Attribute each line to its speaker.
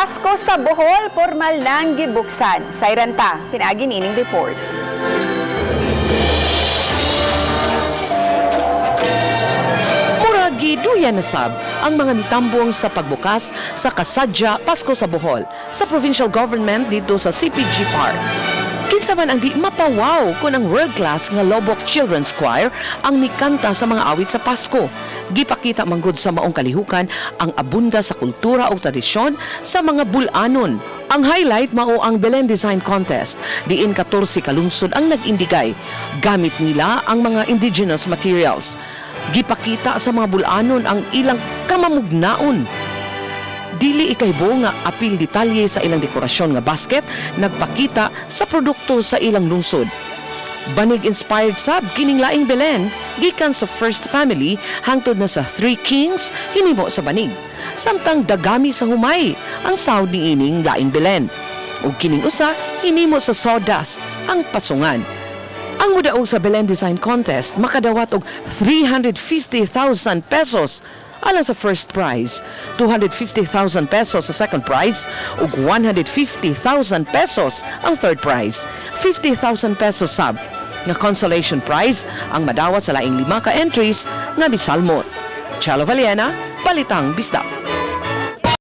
Speaker 1: Pasko sa Bohol, formal nang gibuksan. Sayran ta, pinaagi niining report.
Speaker 2: Murag giduya na sab ang mga mitambong sa pagbukas sa Kasadya Pasko sa Bohol sa provincial government dito sa CPG Park. Kinsa man ang di mapawaw kung ang world-class nga Loboc Children's Choir ang mikanta sa mga awit sa Pasko. Gipakita manggod sa maong kalihukan ang abunda sa kultura o tradisyon sa mga bulanon. Ang highlight mao ang Belen Design Contest, diin 14 kalungsod ang nag-indigay. Gamit nila ang mga indigenous materials. Gipakita sa mga bulanon ang ilang kamamugnaon. Dili ikaybo nga apil detalye sa ilang dekorasyon nga basket nagpakita sa produkto sa ilang lungsod. Banig inspired sab kining laing Belen gikan sa First Family hangtod na sa Three Kings hinimo sa banig. Samtang dagami sa humay ang sawd ni ining laing Belen. Ug kining usa hinimo sa sawdust ang pasungan. Ang mudaog sa Belen Design Contest makadawat og 350,000 pesos alang sa first prize, 250,000 pesos sa second prize ug 150,000 pesos ang third prize. 50,000 pesos sab nga consolation prize ang madawat sa laing lima ka entries nga misalmot. Chalo Valiena, Balitang Bisdak.